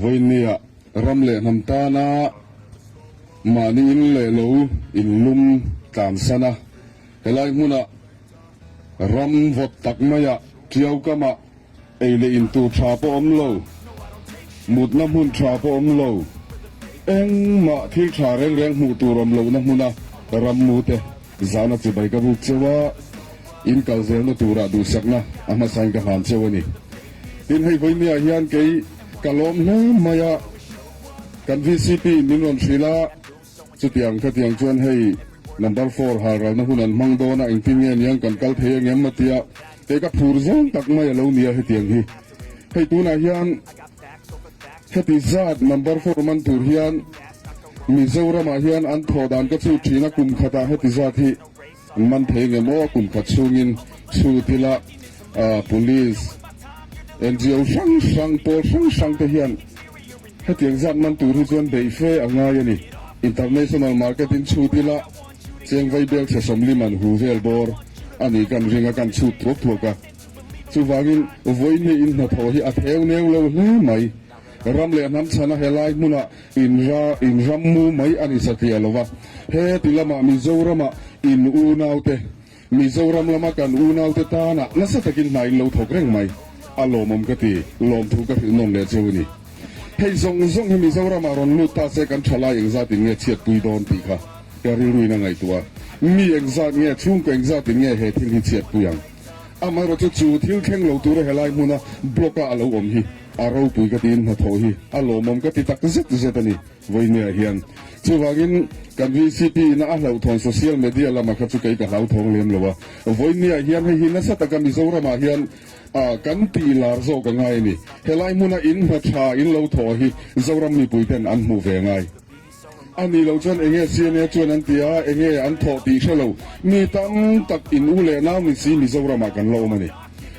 Vawinia ram leh hnam tana mahni in leh lo in lum tlansan a, helai hmuna ram vawt tak maia Tiau kamah ei leh in tur tha pawh awm lo, mutna hmun tha pawh awm lo, engmah thil tha reng reng hmuh tur awm lohna hmuna rammute zahna chibai ka buk cheu a, in kal zelna turah duhsakna a hmasain ka hlan cheu a ni. Tin, hei vawinia hian kei ka lawm hle mai a, kan vcp in min rawn hrilh a, Chutiang khatiang chuan hei number four halralna hun an hmang dawn a, engtin nge niang kan kal thei angem a tia, kei ka phur zawng tak mai a lo nia hetiang hi. Hei tunah hian heti zat number four man tur hian Mizoramah hian an thawh dan ka chhut thin a, kum khatah heti zat hi an man thei angem aw, kum khat chhungin chhut ila police, NGO hrang hrang, pawl hrang hrang te hian Hetiang zat man tur hi chuan beih fe a ngai a ni. International market in chhut ila cheng vai bel chhe 40 an hu vel bawr a ni kan ring a kan chhut thuak thuak a. Chuvangin vawiin in hnathawh hi a theu neu lo hle mai. Ram leh hnam chhana helai hmunah in ra in ram mu mai a ni satliah lo va. Heti lamah Mizoramah in unaute Mizoram lama kan unaute tana nasa takin hna in lo thawk reng mai. A lawmawm ka ti, lawmthu ka hrilh nawn leh cheu a ni. Hei zawng zawng hi Mizoramah rawn lut ta se kan thalai engzatin nge chhiatpui dawn tih kha ka rilruin a ngaihtuah a. Mi engzat nge, chhungkaw engzatin nge he thil hi chhiatpui ang? Amaherawhchu chu thil thleng lo tura helai hmuna block-a a lo awm hi a ropui ka tiin hnathawh hi a lawmawm ka ti tak zet zet a ni. Vawinia hian. Chuvangin kan vcp ina a hlauhthawn social media lama kha chu kei ka hlauthawng lem lo a. Vawinia hian hei hi nasa taka Mizoramah hian kan tih lar zawk a ngai a ni. Helai hmuna in hna tha in lo thawh hi Zoram mipui ten an hmuh ve ngai a nih loh chuan enge CNA chuan an ti a, enge an thawh tih hre lo mi tam tak in u leh nau ni si Mizoramah kan la awm a ni.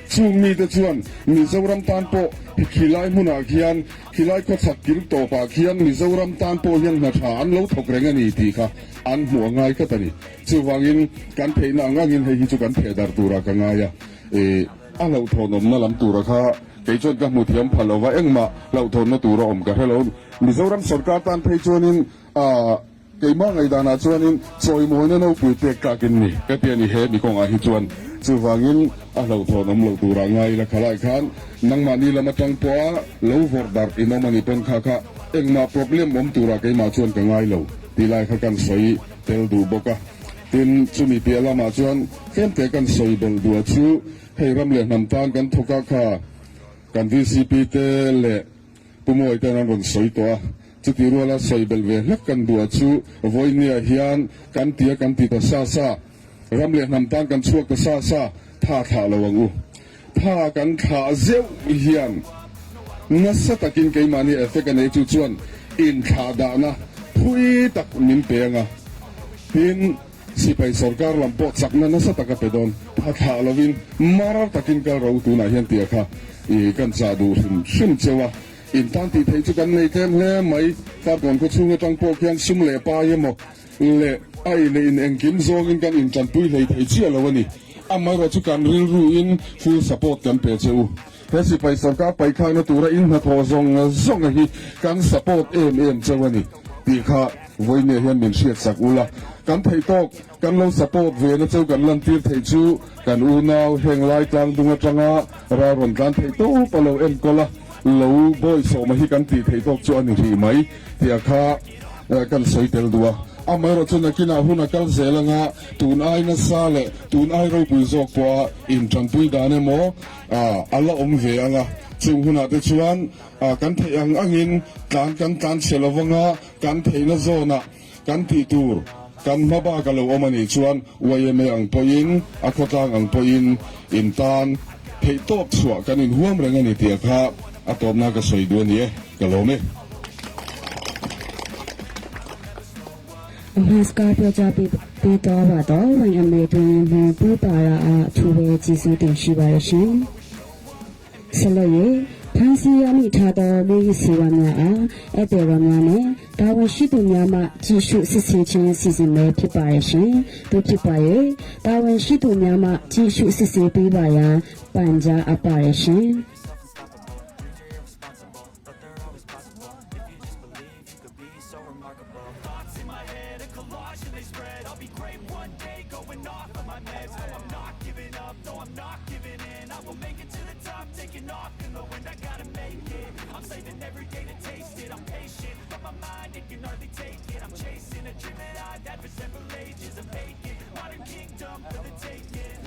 Chung mite chuan Mizoram tan pawh khilai hmunah khian Khilai khawchhak kil tawpah khian Mizoram tan pawh hian hna tha an lo thawk reng a ni tih kha an hmuh a ngai tlat a ni. Chuvangin kan theihna ang angin hei hi chu kan theh darh turah ka ngai a, ih a hlauhthawnawmna lam tura kha kei chuan ka hmu thiam pha lo va, engmah hlauhthawnna tura awm ka hre lo. Mizoram sorkar tan phei chuanin ah. Keimah ngaihdanah chuanin chawimawina nopui pek tlakin ni ka ti a ni he mi kawngah hi chuan. Chuvangin a hlauhthawn awm loh turah ngai ila khalai khan nangmahni lam atang pawha lo vawrh darh in awm a nih pawn kha kha engmah problem awm turah keimah chuan ka ngai lo tih lai kha kan sawi tel duh bawk a. Tin, chumi piah lamah chuan tlemte kan sawi belh duh a chu hei ram leh hnam tan kan thawk a kha kan vcp te leh Pu Mawi ten an rawn sawi tawh a, chutih ruala sawi belh ve hlek kan duh a chu vawinia hian kan ti a kan ti ta sa sa, ram leh hnam tan kan chhuak ta sa sa, tha thlah lo ang u. Tha kan thlah zeuh hian nasa takin keimahni effect a nei chu chuan inthlah dahna phui tak min pe ang a, tin, Sipai sorkar lam pawh chakna nasa tak a pe dawn. Tha thlah lovin mar takin kal ro tunah hian tia kha i kan chah duh hrim hrim cheu a. In tan tih theih chu kan nei tlem hle mai. Farkawn khaw chhung atang pawh khian sum leh pai emaw leh a ei leh in engkim zawngin kan intanpui hlei thei chiah lo a ni. Amaherawh chu kan rilruin full support kan pe che u. He sipai sorkar paihkhakna tura in hnathawh zawng zawnga hi kan support em em cheu a ni tih kha vawinia hian min hriatsak ula, kan theih tawk kan lo support ve na cheu kan lantir theih chu kan unau heng lai tlangdung atanga ral rawn tlan theih tawp a lo enkawl a, lo bawisawma hi kan tih theih tawk chu a ni hrih mai tih a kha kan sawi tel duh a. Amaherawh chu nakinah hun a kal zel anga tun ai nasa leh tun ai ropui zawk pawha intanpui dan emaw, A la awm ve ang a, chung hunah te chuan kan theih ang angin tlan kan tlan chhe lo vang a, kan theihna zawnah kan tih tur kan hma bak a lo awm a nih chuan yma ang pawhin a khawtlang ang pawhin in tan theih tawp chhuah kan inhuam reng a ni tih a kha a tawpna ka sawi duh a ni e, ka lawm e. အမှာစကားပြောကြားပေးပေးတော့ပါတော့ YMA တွင်မူပူပါရာအားအထူးပဲကျေးဇူးတင်ရှိပါရရှင်။ဆက်လက်၍ဖမ်းဆီးရမိထားသောမူရစီဝါများအားဧည့်သည်တော်များနှင့်တာဝန်ရှိသူများမှကြည့်ရှုစစ်ဆေးခြင်းစီစဉ်မဲဖြစ်ပါရရှင်။တို့ဖြစ်ပါ၍တာဝန်ရှိသူများမှကြည့်ရှုစစ်ဆေးပေးပါရန်ပန်ကြားအပ်ပါရရှင်။ so remarkable. Thoughts in my head, a collage and they spread. I'll be great one day, going off of my meds. No, I'm not giving up, no, I'm not giving in. I will make it to the top, taking off in the wind. I gotta make it, I'm saving every day to taste it. I'm patient, but my mind, it can hardly take it. I'm chasing a dream that I've had for several ages. A vacant, modern kingdom for the taking.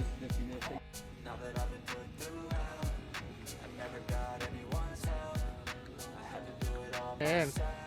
Now that I've been put through hell, I never got anyone's help. I had to do it all Em. myself.